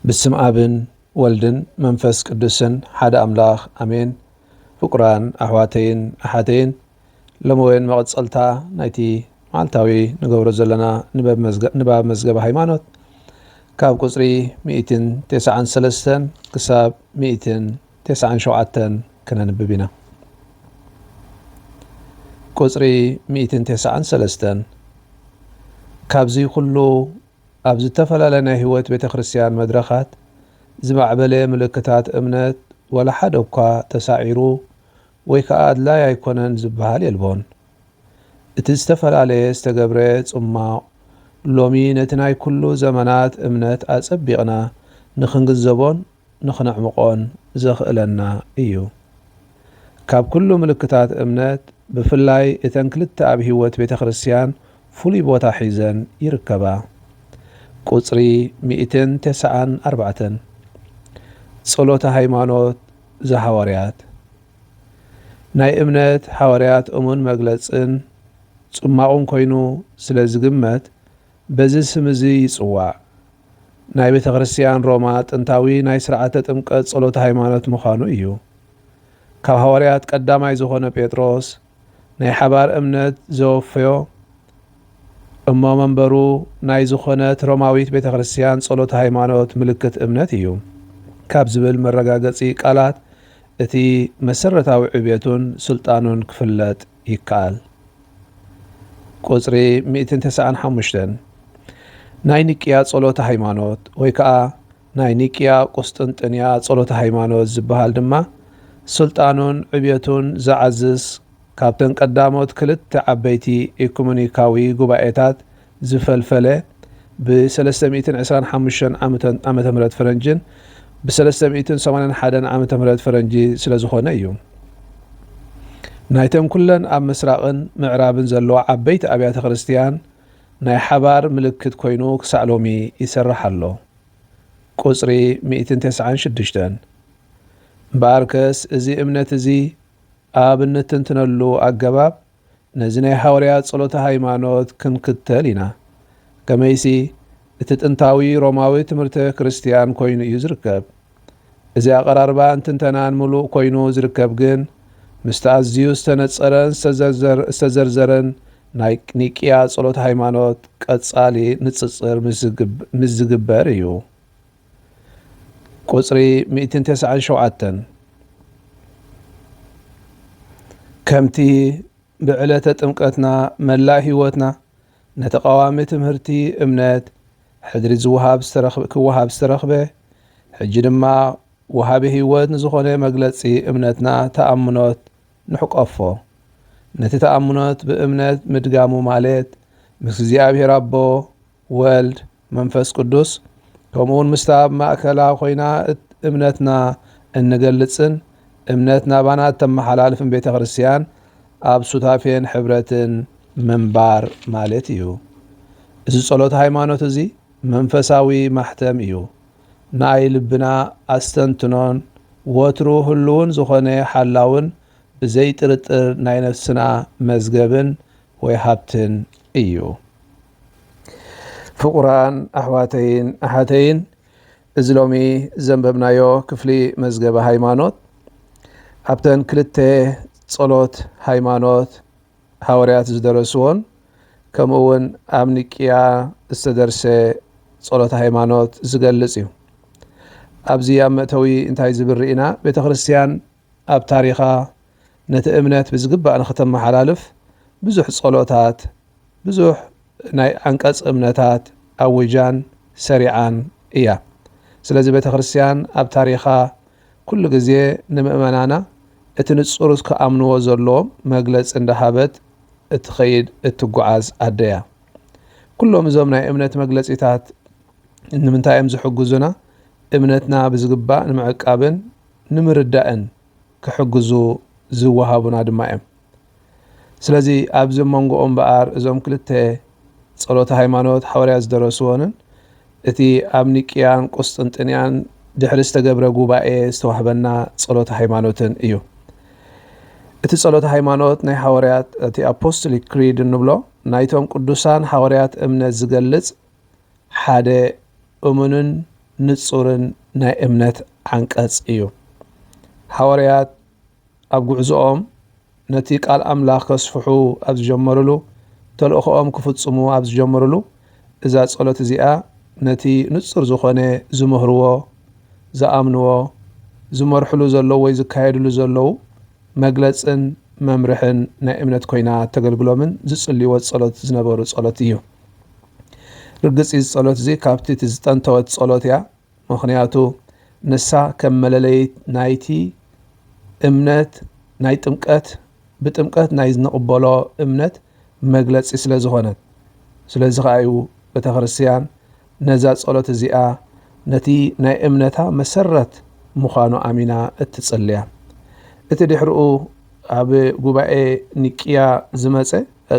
ብስም ኣብን ወልድን መንፈስ ቅዱስን ሓደ ኣምላኽ ኣሜን። ፍቁራን ኣሕዋተይን ኣሓተይን፣ ሎሚ እውን መቐጸልታ ናይቲ መዓልታዊ ንገብሮ ዘለና ንበብ መዝገ-፣ ንባብ መዝገበ ሃይማኖት ካብ ቁጽሪ ሚእትን ተስዓን ሰለስተን ክሳብ ሚእትን ተስዓን ሸውዓተን ክነንብብ ኢና። ቁጽሪ ሚእትን ተስዓን ሰለስተን። ካብዚ ኩሉ ኣብ ዝተፈላለያ ናይ ህይወት ቤተ ክርስቲያን መድረኻት ዝማዕበለ ምልክታት እምነት ወላ ሓደ እኳ ተሳዒሩ ወይ ከኣ ኣድላይ ኣይኮነን ዝበሃል የልቦን። እቲ ዝተፈላለየ ዝተገብረ ጽማቕ ሎሚ ነቲ ናይ ኩሉ ዘመናት እምነት ኣጸቢቕና ንኽንግንዘቦን ንኽነዕምቖን ዘኽእለና እዩ። ካብ ኩሉ ምልክታት እምነት ብፍላይ እተን ክልተ ኣብ ህይወት ቤተ ክርስቲያን ፍሉይ ቦታ ሒዘን ይርከባ። ቁጽሪ ሚእትን ተስዓን ኣርባዕተን። ጸሎተ ሃይማኖት ዘሃዋርያት። ናይ እምነት ሃዋርያት እሙን መግለጽን ጽማቑን ኮይኑ ስለ ዝግመት በዚ ስም እዚ ይጽዋዕ። ናይ ቤተ ክርስቲያን ሮማ ጥንታዊ ናይ ስርዓተ ጥምቀት ጸሎተ ሃይማኖት ምዃኑ እዩ። ካብ ሃዋርያት ቀዳማይ ዝኾነ ጴጥሮስ ናይ ሓባር እምነት ዘወፈዮ እሞ መንበሩ ናይ ዝኾነት ሮማዊት ቤተ ክርስቲያን ጸሎተ ሃይማኖት ምልክት እምነት እዩ ካብ ዝብል መረጋገጺ ቃላት እቲ መሰረታዊ ዕብየቱን ስልጣኑን ክፍለጥ ይከኣል። ቁጽሪ ሚእትን ተስዓን ሓሙሽተን። ናይ ኒቅያ ጸሎተ ሃይማኖት ወይ ከኣ ናይ ኒቅያ ቁስጥንጥንያ ጸሎተ ሃይማኖት ዝበሃል ድማ ስልጣኑን ዕብየቱን ዘዓዝዝ ካብተን ቀዳሞት ክልተ ዓበይቲ ኤኩመኒካዊ ጉባኤታት ዝፈልፈለ ብ ሰለስተ ሚእትን ዕስራን ሓሙሽተን ዓመተ ዓመተ ምህረት ፈረንጅን ብ ሰለስተ ሚእትን ሰማንያን ሓደን ዓመተ ምህረት ፈረንጂ ስለ ዝኾነ እዩ። ናይተን ኩለን ኣብ ምስራቕን ምዕራብን ዘለዋ ዓበይቲ ኣብያተ ክርስቲያን ናይ ሓባር ምልክት ኮይኑ ክሳዕ ሎሚ ይሰርሕ ኣሎ። ቁጽሪ ሚእትን ተስዓን ሽዱሽተን። እምበኣርከስ እዚ እምነት እዚ ኣብ እንትንትነሉ ኣገባብ ነዚ ናይ ሃዋርያት ጸሎተ ሃይማኖት ክንክተል ኢና። ከመይሲ እቲ ጥንታዊ ሮማዊ ትምህርተ ክርስቲያን ኮይኑ እዩ ዝርከብ። እዚ ኣቐራርባን ትንተናን ምሉእ ኮይኑ ዝርከብ ግን ምስቲ ኣዝዩ ዝተነጸረን ዝተዘርዘር-፣ ዝተዘርዘረን ናይ ኒቅያ ጸሎተ ሃይማኖት ቀጻሊ ንጽጽር ምስ ዝግብ-፣ ምስ ዝግበር እዩ። ቁጽሪ ሚእትን ተስዓን ሸውዓተን። ከምቲ ብዕለተ ጥምቀትና መላእ ህይወትና ነቲ ቀዋሚ ትምህርቲ እምነት ሕድሪ ዝወሃብ ዝተረኽበ፣ ክወሃብ ዝተረኽበ፣ ሕጂ ድማ ወሃቢ ህይወት ንዝኾነ መግለጺ እምነትና ተኣምኖት ንሕቀፎ። ነቲ ተኣምኖት ብእምነት ምድጋሙ ማለት ምስ እግዚኣብሔር ኣቦ፣ ወልድ፣ መንፈስ ቅዱስ ከምኡ እውን ምስታ ኣብ ማእከላ ኮይና እት-፣ እምነትና እንገልጽን እምነት ናባና እተመሓላልፍን ቤተ ክርስቲያን ኣብ ሱታፌን ሕብረትን ምንባር ማለት እዩ። እዚ ጸሎት ሃይማኖት እዚ መንፈሳዊ ማሕተም እዩ። ናይ ልብና ኣስተንትኖን ወትሩ ህልውን ዝኾነ ሓላውን ብዘይ ጥርጥር ናይ ነፍስና መዝገብን ወይ ሃብትን እዩ። ፍቑራን ኣሕዋተይን ኣሓተይን፣ እዚ ሎሚ ዘንበብናዮ ክፍሊ መዝገበ ሃይማኖት ኣብተን ክልተ ጸሎት ሃይማኖት ሃዋርያት ዝደረስዎን ከምኡ እውን ኣብ ኒቅያ ዝተደርሰ ጸሎት ሃይማኖት ዝገልጽ እዩ። ኣብዚ ኣብ መእተዊ እንታይ ዝብል ርኢና? ቤተ ክርስቲያን ኣብ ታሪኻ ነቲ እምነት ብዝግባእ ንኽተመሓላልፍ ብዙሕ ጸሎታት፣ ብዙሕ ናይ ዓንቀጽ እምነታት ኣዊጃን ሰሪዓን እያ። ስለዚ ቤተ ክርስቲያን ኣብ ታሪኻ ኩሉ ግዜ ንምእመናና እቲ ንጹር ክኣምንዎ ዘለዎም መግለጺ እንዳሃበት እትኸይድ እትጓዓዝ ኣደ እያ። ኩሎም እዞም ናይ እምነት መግለጺታት ንምንታይ እዮም ዝሕግዙና? እምነትና ብዝግባእ ንምዕቃብን ንምርዳእን ክሕግዙ ዝወሃቡና ድማ እዮም። ስለዚ ኣብዚ መንጎኦም እምበኣር እዞም ክልተ ጸሎተ ሃይማኖት ሓዋርያት ዝደረስዎንን እቲ ኣብ ኒቅያን ቁስጥንጥንያን ድሕሪ ዝተገብረ ጉባኤ ዝተዋህበና ጸሎተ ሃይማኖትን እዩ። እቲ ጸሎተ ሃይማኖት ናይ ሓዋርያት፣ እቲ ኣፖስቶሊክ ክሪድ እንብሎ፣ ናይቶም ቅዱሳን ሓዋርያት እምነት ዝገልጽ ሓደ እሙንን ንጹርን ናይ እምነት ዓንቀጽ እዩ። ሃዋርያት ኣብ ጉዕዞኦም ነቲ ቃል ኣምላኽ ከስፍሑ ኣብ ዝጀመሩሉ፣ ተልእኾኦም ክፍጽሙ ኣብ ዝጀመሩሉ፣ እዛ ጸሎት እዚኣ ነቲ ንጹር ዝኾነ ዝምህርዎ፣ ዝኣምንዎ፣ ዝመርሕሉ ዘለዉ ወይ ዝካየድሉ ዘለዉ መግለጽን መምርሕን ናይ እምነት ኮይና ተገልግሎምን ዝጽልይዎ ጸሎት ዝነበሩ ጸሎት እዩ። ርግጽ እዚ ጸሎት እዚ ካብቲ እቲ ዝጠንተወት ጸሎት እያ። ምኽንያቱ ንሳ ከም መለለይት ናይቲ እምነት ናይ ጥምቀት፣ ብጥምቀት ናይ ንቕበሎ እምነት መግለጺ ስለ ዝኾነት። ስለዚ ኸኣ እዩ ቤተ ክርስቲያን ነዛ ጸሎት እዚኣ ነቲ ናይ እምነታ መሰረት ምዃኑ ኣሚና እትጽልያ። እቲ ድሕሪኡ ኣብ ጉባኤ ኒቅያ ዝመጸ፣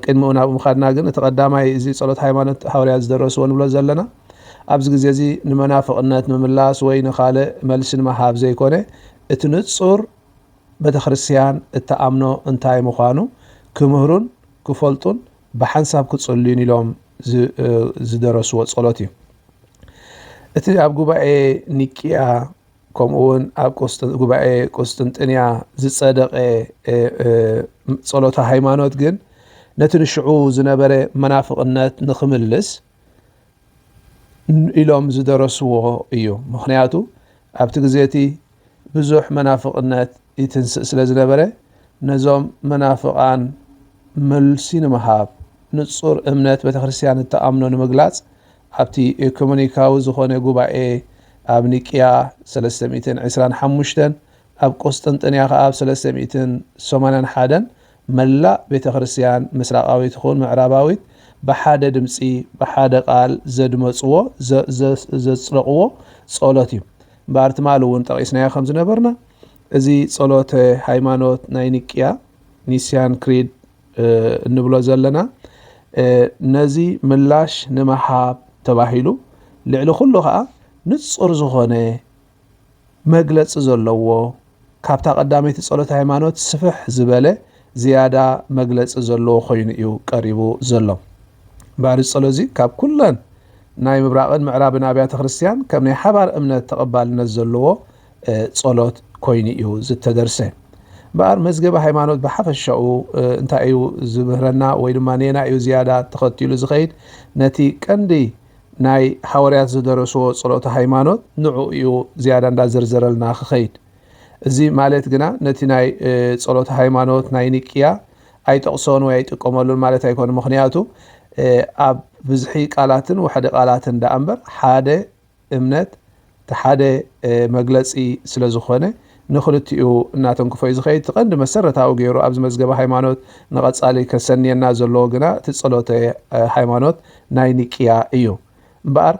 ቅድሚኡ ናብኡ ምኻድና ግን እቲ ቀዳማይ እዚ ጸሎት ሃይማኖት ሃዋርያት ዝደረስዎ ንብሎ ዘለና፣ ኣብዚ ግዜ እዚ ንመናፍቕነት ምምላስ ወይ ንኻልእ መልሲ ንምሃብ ዘይኮነ፣ እቲ ንጹር ቤተ ክርስቲያን እትኣምኖ እንታይ ምዃኑ ክምህሩን ክፈልጡን ብሓንሳብ ክጽልዩን ኢሎም ዝ-፣ እ፣ ዝደረስዎ ጸሎት እዩ። እቲ ኣብ ጉባኤ ኒቅያ ከምኡ እውን ኣብ ቁስጥ-፣ ጉባኤ ቁስጥንጥንያ ዝጸደቐ፣ እ፣ እ፣ ጸሎተ ሃይማኖት ግን ነቲ ንሽዑ ዝነበረ መናፍቕነት ንኽምልስ ን-፣ ኢሎም ዝደረስዎ እዩ። ምኽንያቱ ኣብቲ ግዜ እቲ ብዙሕ መናፍቕነት ይትንስእ ስለ ዝነበረ፣ ነዞም መናፍቓን መልሲ ንምሃብ፣ ንጹር እምነት ቤተ ክርስቲያን እትኣምኖ ንምግላጽ፣ ኣብቲ ኤኩመኒካዊ ዝኾነ ጉባኤ ኣብ ኒቅያ ሰለስተ ሚእትን ዕስራን ሓሙሽተን፣ ኣብ ቁስጥንጥንያ ኸኣ ኣብ ሰለስተ ሚእትን ሰማንያን ሓደን፣ መላእ ቤተ ክርስቲያን ምስራቃዊት ይኹን ምዕራባዊት ብሓደ ድምጺ፣ ብሓደ ቃል ዘድመጽዎ፣ ዘ-፣ ዘ-፣ ዘጽደቕዎ ጸሎት እዩ። እምበኣር ትማሊ እውን ጠቒስናዮ ከም ዝነበርና፣ እዚ ጸሎተ ሃይማኖት ናይ ኒቅያ፣ ኒስያን ክሪድ፣ እ፣ እንብሎ ዘለና፣ እ፣ ነዚ ምላሽ ንምሃብ ተባሂሉ፣ ልዕሊ ኩሉ ኸኣ ንጹር ዝኾነ መግለጺ ዘለዎ፣ ካብታ ቀዳመይቲ ጸሎተ ሃይማኖት ስፍሕ ዝበለ፣ ዝያዳ መግለጺ ዘለዎ ኮይኑ እዩ ቀሪቡ ዘሎ። እምበኣር እዚ ጸሎት እዚ ካብ ኩለን ናይ ምብራቕን ምዕራብን ኣብያተ ክርስቲያን ከም ናይ ሓባር እምነት ተቐባልነት ዘለዎ፣ እ፣ ጸሎት ኮይኑ እዩ ዝተደርሰ። እምበኣር መዝገበ ሃይማኖት ብሓፈሻኡ፣ እ፣ እንታይ እዩ ዝምህረና ወይ ድማ ኔና እዩ ዝያዳ ተኸቲሉ ዝኸይድ? ነቲ ቀንዲ ናይ ሃዋርያት ዝደረስዎ ጸሎተ ሃይማኖት ንዕኡ እዩ ዝያዳ እንዳዘርዘረልና ክኸይድ። እዚ ማለት ግና ነቲ ናይ፣ እ፣ ጸሎተ ሃይማኖት ናይ ኒቅያ ኣይጠቕሶን ወይ ኣይጥቀመሉን ማለት ኣይኮነ። ምኽንያቱ፣ እ፣ ኣብ ብዝሒ ቃላትን ውሕዲ ቃላትን ደኣ እምበር ሓደ እምነት፣ እቲ ሓደ፣ እ፣ መግለጺ ስለ ዝኾነ ንኽልቲኡ እናተንክፎ እዩ ዝኸይድ። እቲ ቀንዲ መሰረታዊ ገይሩ ኣብዚ መዝገበ ሃይማኖት ንቐጻሊ ከሰንየና ዘለዎ ግና እቲ ጸሎተ፣ እ፣ ሃይማኖት ናይ ኒቅያ እዩ። እምበኣር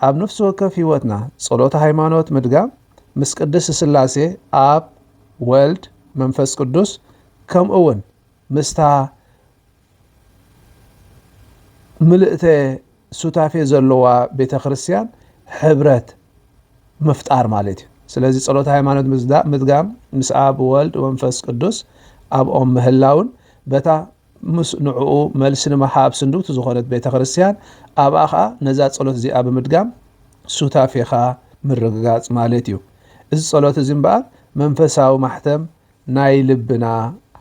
ኣብ ነፍሲ ወከፍ ህይወትና ጸሎተ ሃይማኖት ምድጋም ምስ ቅድስት ስላሴ ኣብ፣ ወልድ፣ መንፈስ ቅዱስ ከምኡ እውን ምስታ ምልእተ ሱታፌ ዘለዋ ቤተ ክርስቲያን ሕብረት ምፍጣር ማለት እዩ። ስለዚ ጸሎተ ሃይማኖት ምዝዳ-፣ ምድጋም ምስ ኣብ፣ ወልድ፣ መንፈስ ቅዱስ ኣብኦም ምህላውን በታ ምስ ንዕኡ መልሲ ንምሃብ ስንድውቲ ዝኾነት ቤተ ክርስቲያን ኣብኣ ኸኣ ነዛ ጸሎት እዚኣ ብምድጋም ሱታፌኻ ምርግጋጽ ማለት እዩ። እዚ ጸሎት እዚ እምበኣር መንፈሳዊ ማሕተም ናይ ልብና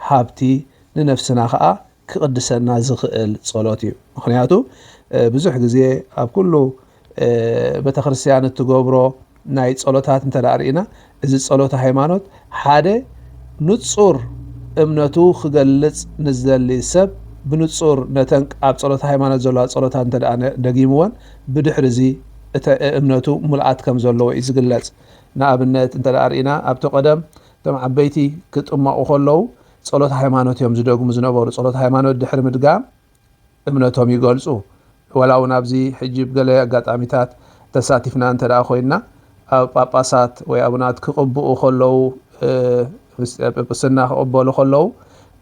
ሃብቲ ንነፍስና ኸኣ ክቕድሰና ዝኽእል ጸሎት እዩ። ምኽንያቱ፣ እ፣ ብዙሕ ግዜ ኣብ ኩሉ፣ እ፣ ቤተክርስትያን እትገብሮ ናይ ጸሎታት እንተ ደኣ ርኢና፣ እዚ ጸሎተ ሃይማኖት ሓደ ንጹር እምነቱ ክገልጽ ንዝደሊ ሰብ ብንጹር ነተን ኣብ ጸሎተ ሃይማኖት ዘለዋ ጸሎታት እንተ ደኣ ነ-፣ ደጊምወን፣ ብድሕሪ እዚ እተ-፣ እምነቱ ምልኣት ከም ዘለዎ እዩ ዝግለጽ። ንኣብነት እንተ ደኣ ርኢና፣ ኣብቲ ቀደም እቶም ዓበይቲ ክጥመቑ ከለዉ ጸሎተ ሃይማኖት እዮም ዝደግሙ ዝነበሩ። ጸሎተ ሃይማኖት ድሕሪ ምድጋም እምነቶም ይገልጹ። ወላ እውን ኣብዚ ሕጂ ብገለ ኣጋጣሚታት ተሳቲፍና እንተ ደኣ ኮይንና፣ ኣብ ጳጳሳት ወይ ኣቡናት ክቕብኡ ከለዉ፣ እ፣ ምስ ጵጵስና ክቕበሉ ከለዉ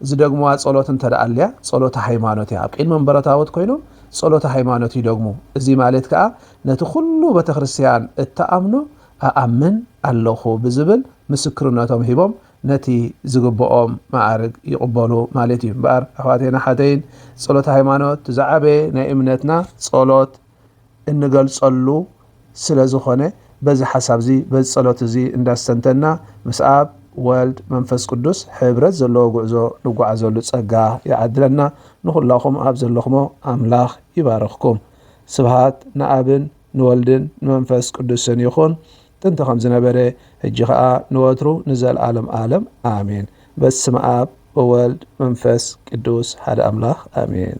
ዝደግምዋ ጸሎት እንተ ደኣ ኣልያ፣ ጸሎተ ሃይማኖት እያ። ኣብ ቅድሚ መንበረ ታቦት ኮይኖም ጸሎተ ሃይማኖት ይደግሙ። እዚ ማለት ከኣ ነቲ ኩሉ ቤተክርስትያን እትኣምኖ እኣምን ኣለኹ ብዝብል ምስክርነቶም ሂቦም ነቲ ዝግብኦም መኣርግ ይቕበሉ ማለት እዩ። እምበኣር ኣሕዋተይን ኣሓተይን፣ ጸሎተ ሃይማኖት ዝዓበየ ናይ እምነትና ጸሎት እንገልጸሉ ስለ ዝኾነ፣ በዚ ሓሳብ እዚ፣ በዚ ጸሎት እዚ እንዳስተንተና፣ ምስ ኣብ፣ ወልድ፣ መንፈስ ቅዱስ ሕብረት ዘለዎ ጉዕዞ ንጓዓዘሉ ጸጋ ይዓድለና። ንኹላኹም ኣብ ዘለኹሞ ኣምላኽ ይባርኽኩም። ስብሃት ንኣብን ንወልድን ንመንፈስ ቅዱስን ይኹን፣ ጥንቲ ከም ዝነበረ፣ ሕጂ ኸኣ ንወትሩ ንዘለዓለም ዓለም ኣሜን። በስመ ኣብ ወወልድ መንፈስ ቅዱስ ሓደ ኣምላኽ ኣሜን።